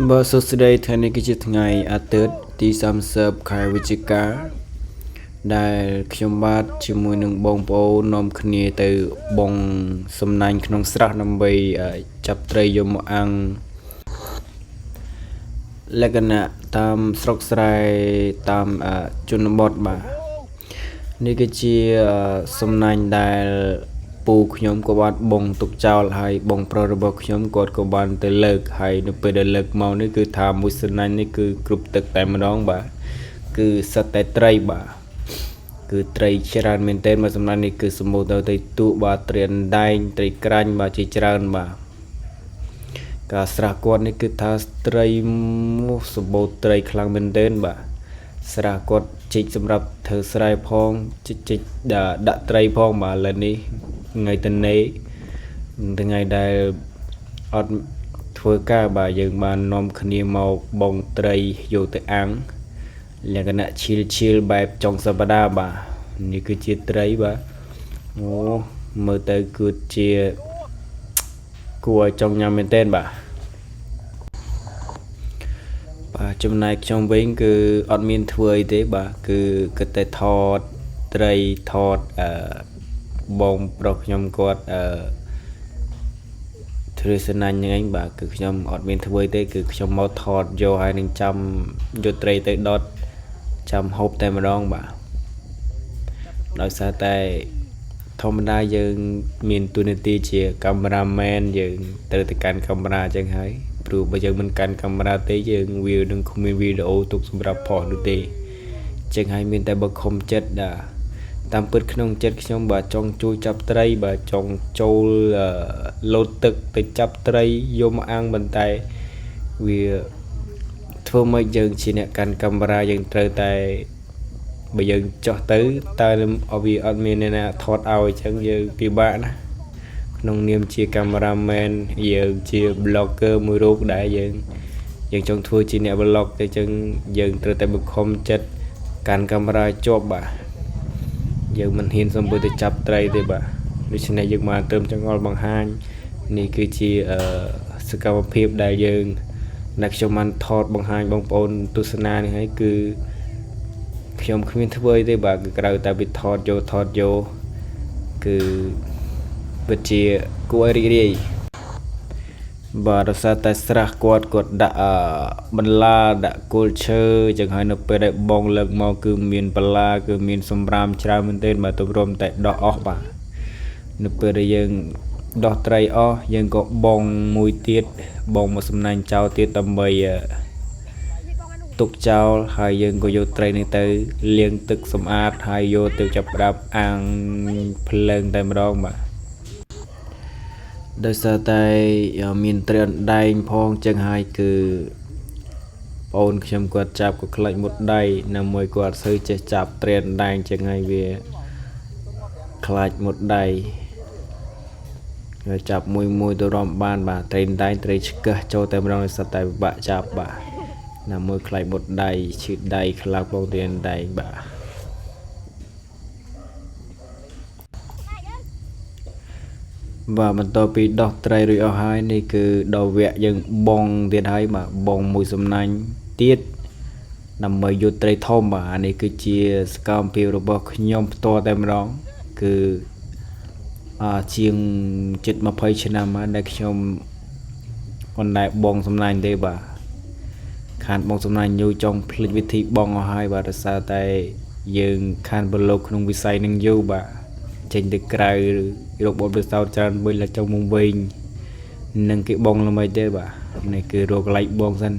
បើសួស្តីថ្ងៃនេះគឺជាថ្ងៃអាទិត្យទី30ខែវិច្ឆិកាដែលខ្ញុំបាទជាមួយនឹងបងប្អូននាំគ្នាទៅបងសំណាញ់ក្នុងស្រះដើម្បីចាប់ត្រីយកមកអាំងលក្ខណៈតាមស្រុកស្រែតាមជនបទបាទនេះគឺជាសំណាញ់ដែលពូខ្ញុំក៏បានបងទុកចោលហើយបងប្រុសរបស់ខ្ញុំគាត់ក៏បានទៅលើកហើយនៅពេលដែលលើកមកនេះគឺថាមួយសំណាញ់នេះគឺគ្រប់ទឹកតែម្ដងបាទគឺសិតតែត្រីបាទគឺត្រីច្រើនមែនទែនមកសំណាញ់នេះគឺសម្បូរទៅត្រីទូកបាទត្រីអណ្ដែងត្រីក្រាញ់បាទជាច្រើនបាទការស្រះគាត់នេះគឺថាត្រីមកសម្បូរត្រីខ្លាំងមែនទែនបាទស្រះគាត់ជីកសម្រាប់ធ្វើស្រែផងជីកជីកដាក់ត្រីផងបាទឥឡូវនេះថ្ងៃតនេថ្ងៃដែលអត់ធ្វើការបាទយើងបាននាំគ្នាមកបងត្រីយកទៅអាំងលក្ខណៈឈីលឈីលបែបចុងសប្តាហ៍បាទនេះគឺជាត្រីបាទអូមើលទៅគឺជាគួរឲ្យចង់ញ៉ាំមែនទែនបាទបាទចំណែកខ្ញុំវិញគឺអត់មានធ្វើអីទេបាទគឺគិតតែថតត្រីថតអឺបងប្រុសខ្ញុំគាត់អឺធ្វើសណាញ់ហ្នឹងឯងបាទគឺខ្ញុំអត់មានធ្វើទេគឺខ្ញុំមកថតយកហើយនឹងចាំយកត្រីទៅដុតចាំហូបតែម្ដងបាទដោយសារតែធម្មតាយើងមានតួនាទីជាកាមេរ៉ាមែនយើងត្រូវតែកាន់កាមេរ៉ាអញ្ចឹងហើយព្រោះបើយើងមិនកាន់កាមេរ៉ាទេយើងវានឹងគ្មានវីដេអូទុកសម្រាប់ផុសនោះទេអញ្ចឹងហើយមានតែបខំចិត្តបាទតាមពិតក្នុងចិត្តខ្ញុំបាទចង់ជួយចាប់ត្រីបាទចង់ចូលលោតទឹកទៅចាប់ត្រីយកមកអាំងប៉ុន្តែវាធ្វើម៉េចយើងជាអ្នកកាន់កាមេរ៉ាយើងត្រូវតែបើយើងចោះទៅតើវាអត់មានអ្នកណាថតឲ្យអញ្ចឹងយើងពិបាកណាក្នុងនាមជាកាមេរ៉ាមែនយើងជា blogger មួយរូបដែលយើងយើងចង់ធ្វើជាអ្នក blog ទៅអញ្ចឹងយើងត្រូវតែបង្ខំចិត្តកាន់កាមេរ៉ាជាប់បាទយើងមិនហ៊ានសំបីទៅចាប់ត្រីទេបាទដូច្នេះយើងបានត្រឹមចង្អុលបង្ហាញនេះគឺជាសកម្មភាពដែលយើងដែលខ្ញុំបានថតបង្ហាញបងប្អូនទស្សនានេះហើយគឺខ្ញុំគ្មានធ្វើអីទេបាទគឺក្រៅតែពីថតយកថតយកគឺពិតជាគួរឲ្យរីករាយបាទដោយសារតែស្រះគាត់គាត់ដាក់បន្លាដាក់គល់ឈើចឹងហើយនៅពេលដែលបងលើកមកគឺមានបន្លាគឺមានសម្រាមច្រើនមែនទែនបាទទម្រាំតែដោះអស់បាទនៅពេលដែលយើងដោះត្រីអស់យើងក៏បងមួយទៀតបងមកសំណាញ់ចោលទៀតដើម្បីទុកចោលហើយយើងក៏យកត្រីនេះទៅលាងទឹកសម្អាតហើយយកទៅចាប់ផ្ដើមអាំងភ្លើងតែម្ដងបាទដោយសារតែមានត្រីអណ្ដែងផងចឹងហើយគឺប្អូនខ្ញុំគាត់ចាប់ក៏ខ្លាចមុតដៃណាមួយគាត់សូវចេះចាប់ត្រីអណ្ដែងចឹងហើយវាខ្លាចមុតដៃហើយចាប់មួយមួយទៅរំបានបាទត្រីអណ្ដែងត្រីឆ្កឹះចូលតែម្ដងដោយសារតែពិបាកចាប់បាទណាមួយខ្លាចមុតដៃឈឺដៃខ្លាំងផងត្រីអណ្ដែងបាទបាទបន្ទាប់ពីដោះត្រីរួចអស់ហើយនេះគឺដល់វគ្គយើងបងទៀតហើយបាទបងមួយសំណាញ់ទៀតដើម្បីយកត្រីធំបាទអានេះគឺជាសកម្មភាពរបស់ខ្ញុំផ្ទាល់តែម្ដងគឺជាងជិត20ឆ្នាំហើយដែលខ្ញុំមិនដែលបងសំណាញ់ទេបាទខានបងសំណាញ់យូរចង់ភ្លេចវិធីបងអស់ហើយបាទដោយសារតែយើងខានប្រឡូកក្នុងវិស័យនឹងយូរបាទចេញទៅក្រៅរកបទពិសោធន៍ច្រើនវិញឡើងចង់មកវិញនឹងគេបងល្មិចទេបាទនេះគឺរកកន្លែងបងសិន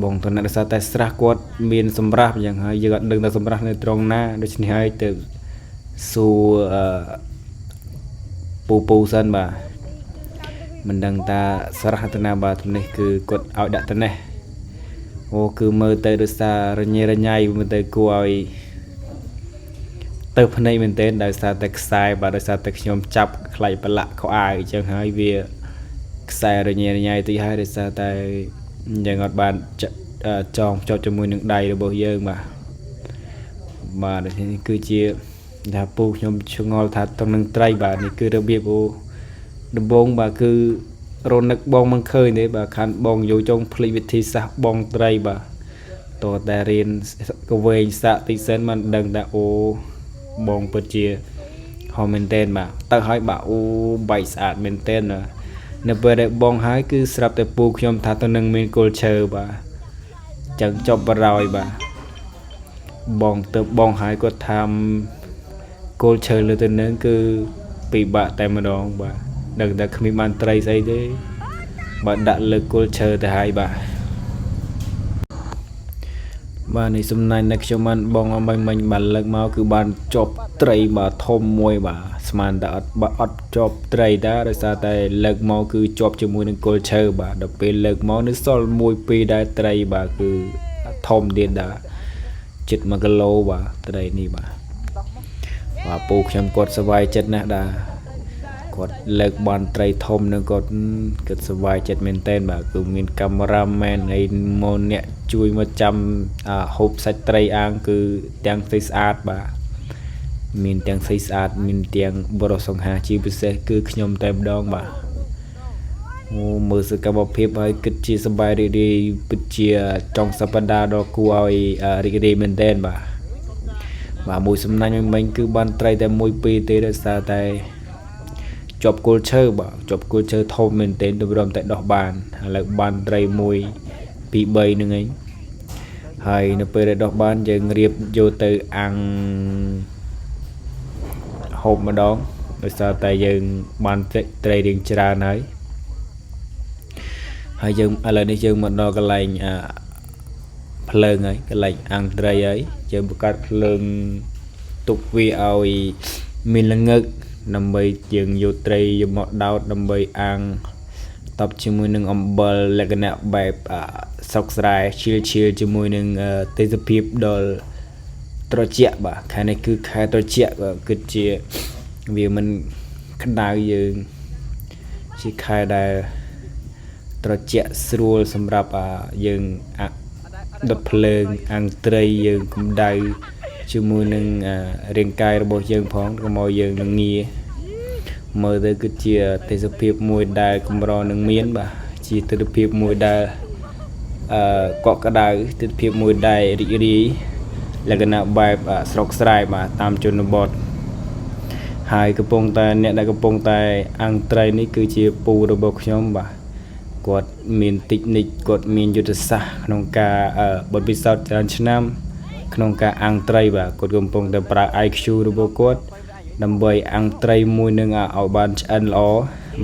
បងតំណាក់ដោយសារតែស្រះគាត់មានសម្រាប់យ៉ាងហើយយើងអត់ដឹងថាសម្រាប់នៅត្រង់ណាដូច្នេះហើយទៅសួរអឺពូពូសិនបាទមិនដឹងថាស្រះទៅណាបាទនេះគឺគាត់ឲ្យដាក់ទៅនេះអូគឺមើលទៅដោយសាររញ៉េរញ៉ៃមើលទៅគួរឲ្យទៅភ្នែកមែនទែនដោយសារតែខ្សែបាទដោយសារតែខ្ញុំចាប់ខ្លាចប្រឡាក់ខោអាវអញ្ចឹងហើយវាខ្សែរញ៉េរញ៉ៃតិចហើយដោយសារតែយើងអត់បានចងភ្ជាប់ជាមួយនឹងដៃរបស់យើងបាទបាទនេះគឺជាថាពូខ្ញុំឆ្ងល់ថាត្រង់នឹងត្រីបាទនេះគឺរបៀបអូដំបងបាទគឺ រនឹកបងមិនឃើញទេបាទខានបងយកចុងភ្លេចវិធីសាស្ត្របងត្រីបាទតើតែរៀនកវែងសាក់តិចសិនមិនដឹងថាអូបងពិតជាហមមែនតែនបាទទៅហើយបាទអូបែកស្អាតមែនតែនបាទនៅពេលដែលបងហើយគឺស្រាប់តែពូខ្ញុំថាទៅនឹងមានគល់ឈើបាទចឹងចប់បរោយបាទបងទៅបងហើយគាត់ថាគល់ឈើលើទៅនឹងគឺពិបាកតែម្ដងបាទដឹងតែគ្មានបានត្រីស្អីទេបាទដាក់លើគល់ឈើទៅហើយបាទបាទនេះសំណាញ់ដែលខ្ញុំបានបងអំបញ្ញមិញបានលើកមកគឺបានជាប់ត្រីបាទធំមួយបាទស្មានតែអត់បាទអត់ជាប់ត្រីដែរដោយសារតែលើកមកគឺជាប់ជាមួយនឹងគល់ឈើបាទដល់ពេលលើកមកនៅសល់មួយពីរដែរត្រីបាទគឺធំទៀតដែរជិត1គីឡូបាទត្រីនេះបាទបាទពូខ្ញុំគាត់សប្បាយចិត្តណាស់ដែរគាត់លើកបានត្រីធំនឹងគាត់គាត់សប្បាយចិត្តមែនទែនបាទគឺមានកាមេរ៉ាមែនអីមកអ្នកជួយមកចាំហូបសាច់ត្រីអាងគឺទាំងស្អាតស្អាតបាទមានទាំងស្អាតស្អាតមានទាំងបរិសង្ហាជាពិសេសគឺខ្ញុំតែម្ដងបាទអូមើលសកម្មភាពហើយគិតជាសប្បាយរីករាយពិតជាចុងសប្តាហ៍ដ៏គួរឲ្យរីករាយមែនទែនបាទបាទមួយសំណាញ់មិញគឺបានត្រីតែមួយពីរទេដោយសារតែជាប់គល់ឈើបាទជាប់គល់ឈើធំមែនទែនទម្រាំតែដោះបានឥឡូវបានត្រី1 2 3ហ្នឹងឯងហើយនៅពេលដែលដោះបានយើងរៀបយកទៅអាំងហូបម្ដងដោយសារតែយើងបានត្រីរៀងច្រើនហើយហើយយើងឥឡូវនេះយើងមកដល់កន្លែងអាភ្លើងហើយកន្លែងអាំងត្រីហើយយើងបង្កើតភ្លើងទុកវាឲ្យមានល្ងឹកដើម្បីយើងយកត្រីយកមកដោតដើម្បីអាំងតបជាមួយនឹងអំបិលលក្ខណៈបែបស្រុកស្រែឈៀលឈៀលជាមួយនឹងទេសភាពដ៏ត្រជាក់បាទខែនេះគឺខែត្រជាក់បាទគឺជាវាមិនក្តៅយើងជាខែដែលត្រជាក់ស្រួលសម្រាប់យើងដុតភ្លើងអាំងត្រីយើងកម្ដៅជាមួយនឹងរាងកាយរបស់យើងផងកុំឲ្យយើងនឹងងាមើលទៅគឺជាទេសភាពមួយដែលកម្រនឹងមានបាទជាទិដ្ឋភាពមួយដែលអឺកក់ក្ដៅទិដ្ឋភាពមួយដែលរីករាយលក្ខណៈបែបស្រុកស្រែបាទតាមជនបទហើយកំពុងតែអ្នកដែលកំពុងតែអាំងត្រីនេះគឺជាពូរបស់ខ្ញុំបាទគាត់មានតិចនិចគាត់មានយុទ្ធសាស្ត្រក្នុងការបទពិសោធន៍ច្រើនឆ្នាំក្នុងការអាំងត្រីបាទគាត់កំពុងតែប្រើ IQ របស់គាត់ដើម្បីអាំងត្រីមួយនឹងឲ្យបានឆ្អិនល្អ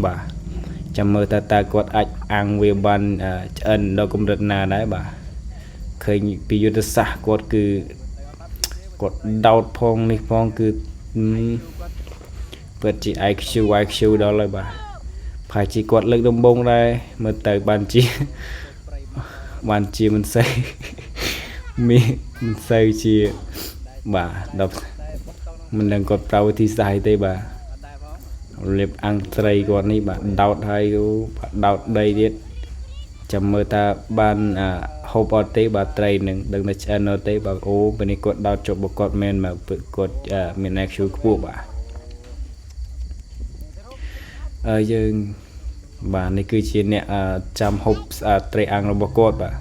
បាទចាំមើលតើគាត់អាចអាំងវាបានឆ្អិនដល់កម្រិតណាដែរបាទឃើញពីយុទ្ធសាស្ត្រគាត់គឺគាត់ដោតផងនេះផងគឺពិតជា IQ IQ ដល់ហើយបាទប្រហែលជាគាត់លើកដំបូងដែរមើលទៅបានជាបានជាមិនសូវមានមិនសូវជាបាទដល់មិនដឹងគាត់ប្រើវិធីសាស្ត្រអីទេបាទរៀបអាំងត្រីគាត់នេះបាទដោតហើយបាទដោតដីទៀតចាំមើលថាបានហូបអត់ទេបាទត្រីនឹងដឹងតែឆ្អិនអត់ទេបាទអូពេលនេះគាត់ដោតជាប់បគាត់មែនបាទគាត់មាន IQ ខ្ពស់បាទអើយើងបាទនេះគឺជាអ្នកចាំហូបត្រីអាំងរបស់គាត់បាទ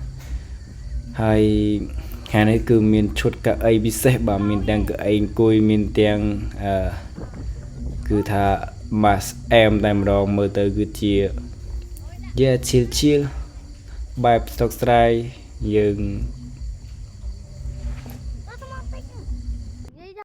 ហើយថ្ងៃនេះគឺមានឈុតកៅអីពិសេសបាទមានទាំងកៅអីអង្គុយមានទាំងអឺគឺថាម៉ាស់អែមតែម្ដងមើលទៅគឺជាយ៉ាឈៀលឈៀលបែបស្រុកស្រែយើង